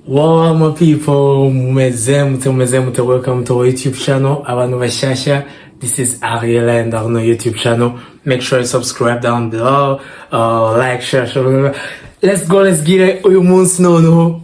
Wow, my people, mumeze mute, mumeze mute? Welcome to our YouTube channel. Abantu bashyashya, this is Ariel and on our YouTube channel. Make sure you subscribe down below, like, share, share. Let's go, let's get it. Uyu munsi noneho,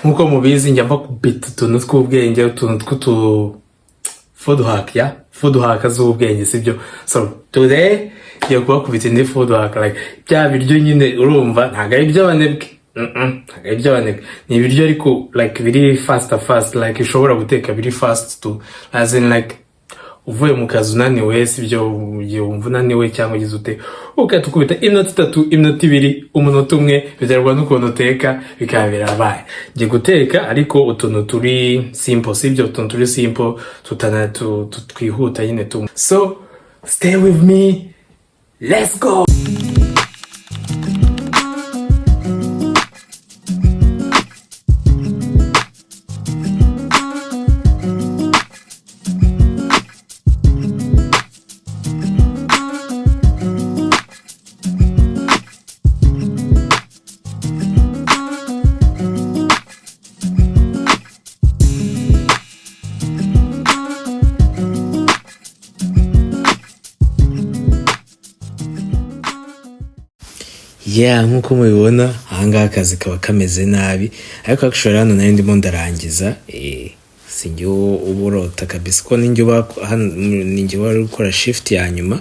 nkuko mubizi, njya mva kubita utuntu tw'ubwenge, utuntu tw'utu food hack, ya food hack z'ubwenge, sibyo? So today ngiye kubakubita indi food hack, like bya biryo nyine urumva ntabwo ari iby'abanebwe. Ntabwo ari iby'abanebwe, ni ibiryo ariko like biri fast fast, like ushobora guteka biri fast to, as in like uvuye mu kazi unaniwe, sibyo? Igihe wumva unaniwe cyangwa ugize ute, ugahita ukubita iminota 3, iminota 2, umunota 1, biterwa n'ukuntu uteka, bikaba birabaye. Ngiye guteka ariko utuntu turi simple, sibyo? Utuntu turi simple, tutana twihuta nyine tu. So stay with me, let's go. Yeah, nk'uko mubibona ahangaha akazi kaba kameze nabi, ariko actually hano nari ndimo ndarangiza. Sinjye uba urota kabisa, ko ninjye uba hano, ninjye wari gukora shift ya nyuma.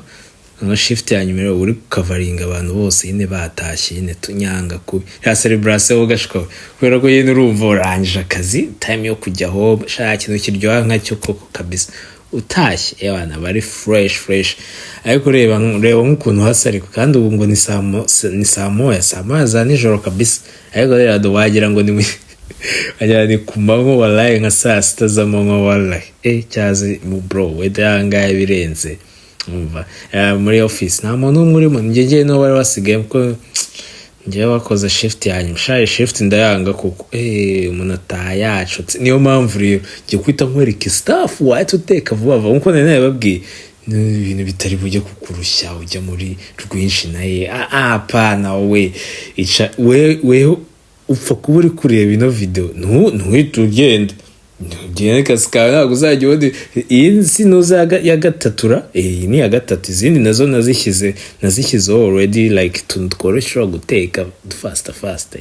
Noneho shift ya nyuma rero uri kukavaringa abantu bose nyine batashye nyine, tunyanga kubi ya celebration ugashika, kubera ko nyine urumva urangije akazi, time yo kujya home. Sha, ikintu kiryoha nkacyo koko kabisa, utashye ewana bari fresh fresh. Ariko reba, reba nk'ukuntu hasa, ariko kandi ubu ngo ni saa 1, saa 1 za nijoro kabisa, ariko rero wagira ngo ni wagira ni ku manywa, wallahi, nka saa 6 z'amanywa, wallahi. Cyazi bro, weda yangaye birenze. Umva, muri office nta muntu n'umwe urimo, njye njye niho wari wasigaye, kuko njyewe wakoze shift ya nyuma. Shaye, shift ndayanga kuko umuntu ataha yacutse. Niyo mpamvu rero ngiye guhita nkwereka stuff wahita uteka vuba vuba, nkuko nari nabibabwiye. Ni ibintu bitari bujye kukurushya ujya muri rwinshi naye. Pana we ica we we, upfa kuba uri kureba ino video, ntuhite ugenda, ntugende akazi kawe, ntabwo uzajya ubona iyi si nuza ya gatatura. Iyi ni iya gatatu, izindi nazo nazishyizeho already, like utuntu tworoshye ushobora guteka fast fast.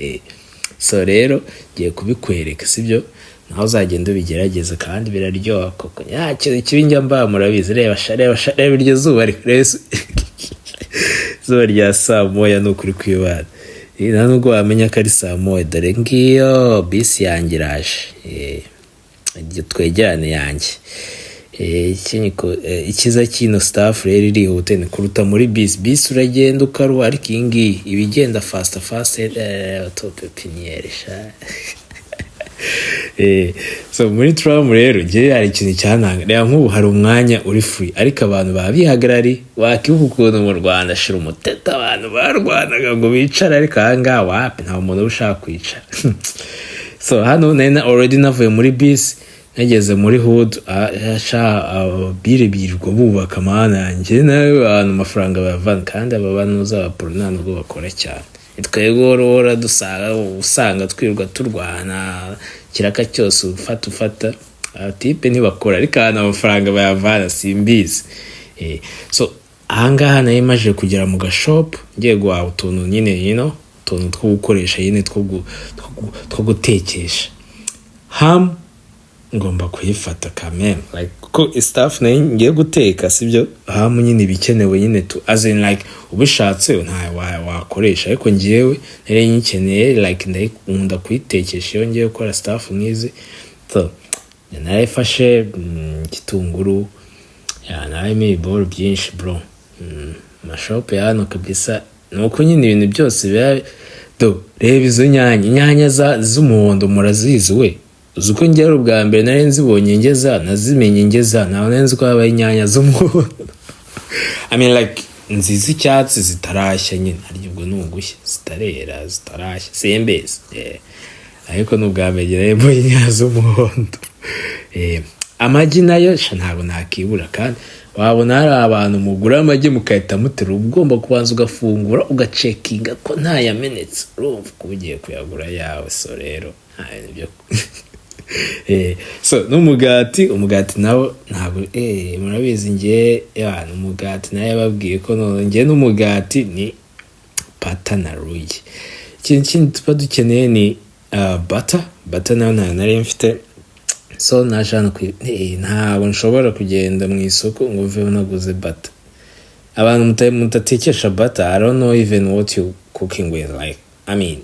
So rero ngiye kubikwereka, sibyo? Nawe uzagenda ubigerageza kandi biraryoha koko. Ya kintu kibi njya mba murabizi. Reba sha, reba sha, reba iryo zuba, ariko reba izuba rya saa 1, ni ukuri kwibana. Nta nubwo wamenya ko ari saa 1. Dore ngiyo bisi yanjye iraje. Iryo twegerane yanjye. Icyiza cy'ino stuff rero, irihuta ni kuruta muri bisi. Bisi uragenda ukaruha, ariko iyi ngiyi iba igenda fast fast. Auto pépinière sha. So muri tram rero njyewe hari ikintu cyantanga. Reba nk'ubu hari umwanya uri free, ariko abantu baba bihagarari. Wakibuka ukuntu mu Rwanda shira umuteto abantu barwanaga ngo bicare, ariko ahangaha wapi, nta muntu uba ushaka kwicara. So hano nari na already navuye muri bisi, nageze muri hood. Sha, ababire birirwa bubaka, mana yanjye, nawe abantu amafaranga bayavana. Kandi aba bantu z'abaporo nta nubwo bakora cyane. Twebwe uhora dusanga, usanga twirirwa turwana ikiraka cyose, ufata ufata abatipe ntibakora, ariko ahantu amafaranga bayavana simbizi. So ahangaha nari maje kugera mu gashopu, ngiye guhaha utuntu nyine, utuntu two gukoresha nyine, two gutekesha. Ham ngomba kuyifata kameme, like kuko stuff nayo ngiye guteka, sibyo? Ham nyine ibikenewe nyine tu, as in like ubishatse nta wakoresha, ariko ngewe nari nyikeneye, like ndayikunda kuyitekesha iyo ngiye gukora stuff nk'izi. So narayifashe, igitunguru ya narimo ibiboro byinshi bro. Amashopu ya hano kabisa ni uko nyine ibintu byose biba do. Reba izo nyanya, inyanya z'umuhondo murazizi we? Uzi ko njye ari ubwa mbere nari nzibonye ngeza, nazimenye ngeza, ntabwo nari nzi ko habaho inyanya z'umuhondo. I mean like nziza icyatsi zitarashya nyine, harya ubwo ni ugushya, zitarera, zitarashya, simbizi. Ariko ni ubwa mbere nari mbonye inyanya z'umuhondo. Amagi nayo sha ntabwo nakibura, kandi wabona hari abantu mugura amagi mugahita muterura, uba ugomba kubanza ugafungura, ugacekinga ko ntayamenetse, urumva kuba ugiye kuyagura yawe. So rero Nta bintu byo so n'umugati, umugati nawo ntabwo murabizi nge ya umugati nayo yababwiye ko none nge n'umugati ni pata na ruyi. Ikintu kindi tuba dukeneye ni butter. Butter nayo ntayo nari mfite, so naje hano ntabwo nshobora kugenda mu isoko ngo mveho naguze butter. Abantu mudatekesha butter, I don't know even what you cooking with. Like, I mean,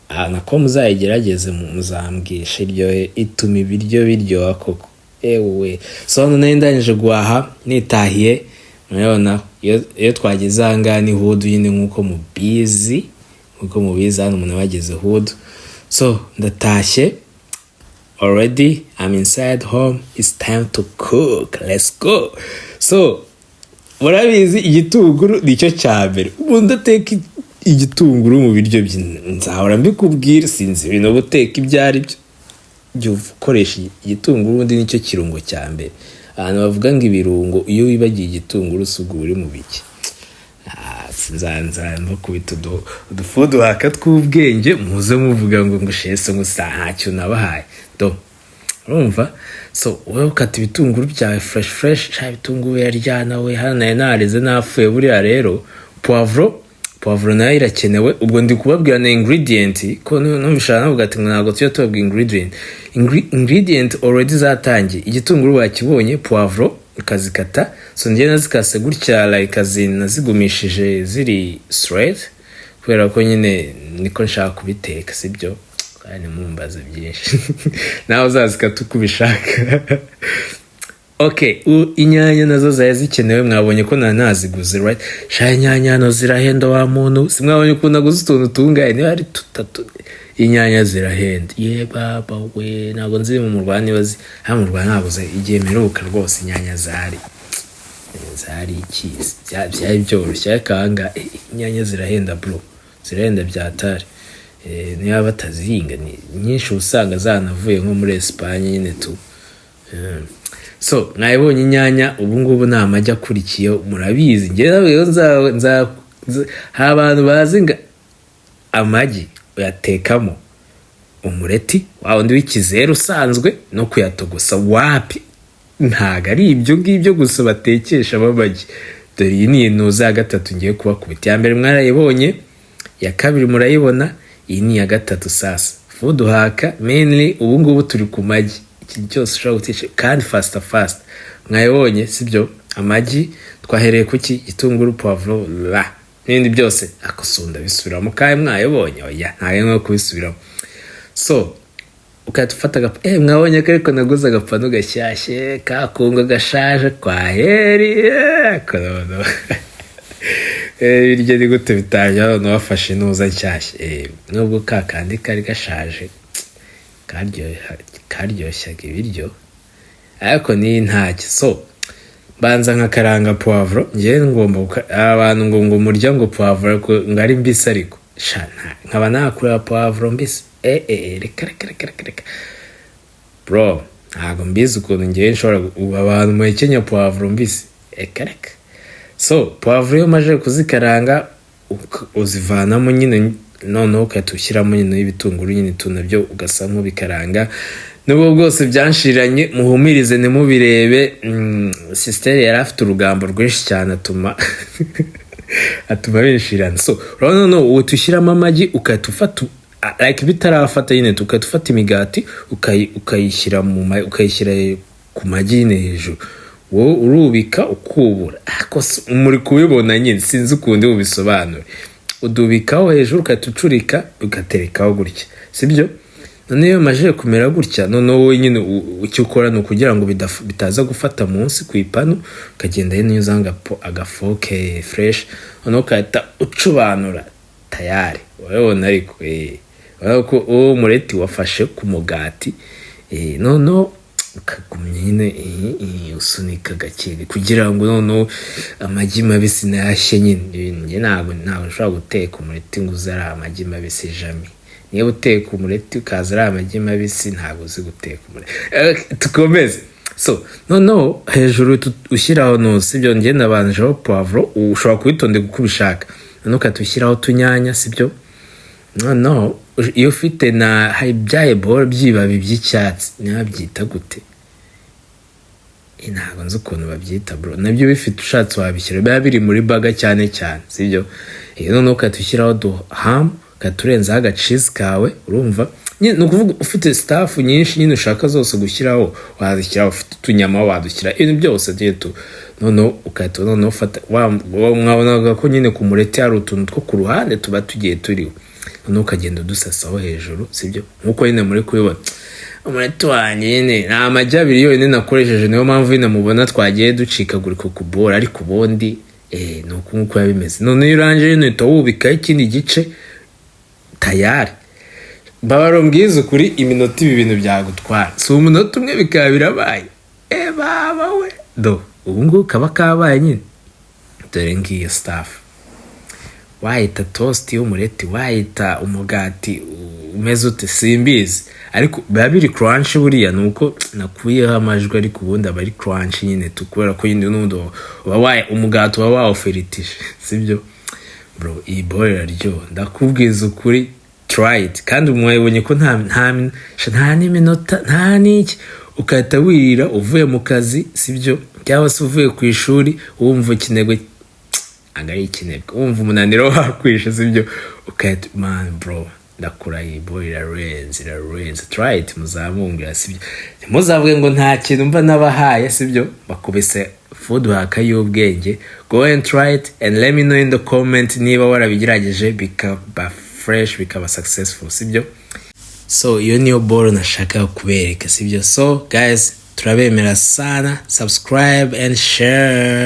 nako muzayigerageze, muzambwisha iryohe, ituma ibiryo biryoha koko. Ewe, so hano nari ndangije guhaha, nitahiye. Murabona iyo twageze aha ngaha ni hood nyine, nk'uko mubizi hano umuntu aba ageze hood. So ndatashye already, I'm inside home, it's time to cook, let's go. So murabizi, igitunguru nicyo cya mbere. Ubundi ateka igitunguru mu biryo bye, nzahora mbikubwira, sinzi ibintu guteka ibyo ari byo, jya ukoresha igitunguru, ubundi nicyo kirungo cya mbere. Abantu bavuga ngo ibirungo, iyo wibagiye igitunguru si ubwo uri mu biki? Sinzanza mbakubita udufood hack tw'ubwenge, muze muvuga ngo shese ngo sa ntacyo nabahaye. Do urumva, so wowe ukata ibitunguru byawe fresh fresh. Sha, ibitunguru biraryana we. Hano nari narize napfuye. Buriya rero poivron, poivron nayo irakenewe. Ubwo ndi kubabwira na ingredient, ko numvise navuga ati ngo ntabwo tujya tubabwira ingredient. Ingredient already zatangiye: igitunguru bakibonye, poivron ukazikata. So njye nazikase gutya, like nazigumishije ziri straight, kubera ko nyine niko nshaka kubiteka, sibyo? Kandi ntimumbaze byinshi, nawe uzazikata uko ubishaka. Okay, inyanya nazo zari zikenewe, mwabonye ko nari naziguze, right? Sha, inyanya hano zirahenda wa muntu. Si mwabonye ukuntu naguze utuntu tungahe? Niba ari tutatu. Inyanya zirahenda, ye baba we. Ntabwo nzi mu Rwanda niba hano mu Rwanda ntabwo igihe mperuka rwose inyanya zari ikizi, byari byoroshye, ariko aha ngaha inyanya zirahenda bro, zirahenda byatari. Niba batazihinga ni nyinshi, usanga zanavuye nko muri Esipanye nyine tu. So mwabibonye inyanya, ubu ngubu ni amagi akurikiye. Murabizi njye nawe hari abantu bazi ngo amagi uyatekamo umureti wa wundi w'ikizeru usanzwe no kuyatogosa. Wapi, ntabwo ari ibyo ngibyo gusa batekesha amagi. Dore iyi ni intuza ya gatatu ngiye kubakubita. Iya mbere mwarayibonye, iya kabiri murayibona, iyi ni iya gatatu. Sasa food hack mainly ubu ngubu turi ku magi. Ikintu cyose ushobora gutekesha kandi fast fast, mwayibonye, sibyo? Amagi twahereye kuki? Igitunguru, poivron, la n'ibindi byose. Akosunda bisubiramo kandi mwayibonye? Oya, ntabwo nko kubisubiramo. So ugahita ufata mwabonye ko ariko naguze agapanu gashyashye kakunga gashaje kwa heri ibiryo ni gute bitangira none wafashe intuza nshyashya? Nubwo ka kandi kari gashaje karyoshyaga ibiryo, ariko ni ntacyo. So mbanza nkakaranga poivron. Ngewe ngomba abantu ngo murya ngo poivron ngo ari mbisi, ariko sha nkaba nakureba poivron mbisi, reka reka reka reka reka bro, ntabwo mbizi ukuntu ngewe nshobora ubu abantu muhekenya poivron mbisi, reka reka. So poivron iyo umaze kuzikaranga uzivanamo nyine, noneho ugahita ushyiramo nyine ibitunguru nyine tu, nabyo ugasa nk'ubikaranga. Nubwo bwose byanshiranye, muhumirize ntimubirebe. Sister yari afite urugambo rwinshi cyane, atuma binshirana. So urabona noneho uhita ushyiramo amagi, ugahita ufata like bitarafata nyine, ugahita ufata imigati ukayishyira ku magi nyine hejuru. Wowe urubika ukubura, ariko muri kubibona nyine, sinzi ukundi bubisobanure. Udubikaho hejuru, ugahita ucurika, ugaterekaho gutya, sibyo? Noneho iyo bimajije kumera gutya, noneho wowe nyine icyo ukora ni ukugira ngo bitaza gufata munsi ku ipanu, ukagenda nyine unyuzaho agafork fresh, noneho ugahita ucubanura tayari. Urabibona ariko, urabona ko uwo mureti wafashe ku mugati. Noneho ukagumya nyine usunika gake kugira ngo noneho amagi mabisi nayashye nyine. Njye ntabwo nshobora guteka umureti ngo uze ari amagi mabisi, jamais. Niba uteka umureti ukaza ari amagi mabisi, ntabwo uzi guteka umureti. Tukomeze. So noneho hejuru ushyiraho no sibyo, njye nabanjeho poivron, ushobora kubitondeka uko ubishaka. Noneho ukahita ushyiraho utunyanya, sibyo? Noneho Iyo ufite na hari bya eboro by'ibibabi by'icyatsi, niba byita gute? Ntabwo nzi ukuntu babyita, bro. Nabyo bifite, ushatse wabishyira, biba biri muri burger cyane cyane, sibyo? Noneho ugahita ushyiraho duhamu, ugahita urenzaho agacheese kawe. Urumva nyine, ni ukuvuga ufite stuff nyinshi nyine ushaka zose gushyiraho wazishyiraho. Ufite utunyama wadushyira, ibintu byose tugiye tu. Noneho ugahita noneho ufata mwabonaga ko nyine ku mureti hari utuntu two ku ruhande tuba tugiye turiho, noneho ukagenda udusasaho hejuru, sibyo? Nk'uko nyine muri kubibona, umureti wanjye nyine ni amagi 2 yonyine nakoresheje. Niyo mpamvu nyine mubona twagiye ducikagurika ku bora, ariko ubundi ni uku nguku biba bimeze. Noneho iyo urangije nyine uhita wubikaho ikindi gice, tayari. Mbabaro mbwiza ukuri, iminota ibi bintu byagutwara si umunota umwe, bikaba birabaye. Baba we, do ubu ngubu kaba kabaye nyine. Dore ngiyo stuff. Wayita toast y'umureti, wayita umugati umeze ute, simbizi, ariko biba biri crunchy. Buriya ni uko nakuyeho amajwi, ariko ubundi aba ari crunchy nyine tu, kubera ko nyine n'ubundi uba umugati uba wawufiritije, sibyo? Bro, iyi bowl iraryoha, ndakubwiza ukuri, try it. Kandi mwabonye ko nta n'iminota, nta n'iki, ugahita wirira uvuye mu kazi, sibyo? Cyangwa se uvuye ku ishuri, wumva ikinegwe, ntabwo ari ikinebwe, wumva umunaniro wakwishe, sibyo? Ugahita, man, bro, ndakurahiye, boy, irarenze, irarenze. Try it, muzamumbwira, sibyo? Ntimuzavuge ngo nta kintu mba nabahaye, sibyo? Bakubise food hack y'ubwenge. Go and try it and let me know in the comment niba warabigerageje bikaba fresh, bikaba successful, sibyo? So iyo niyo bowl nashakaga kubereka, sibyo? So guys, turabemera sana. Subscribe and share.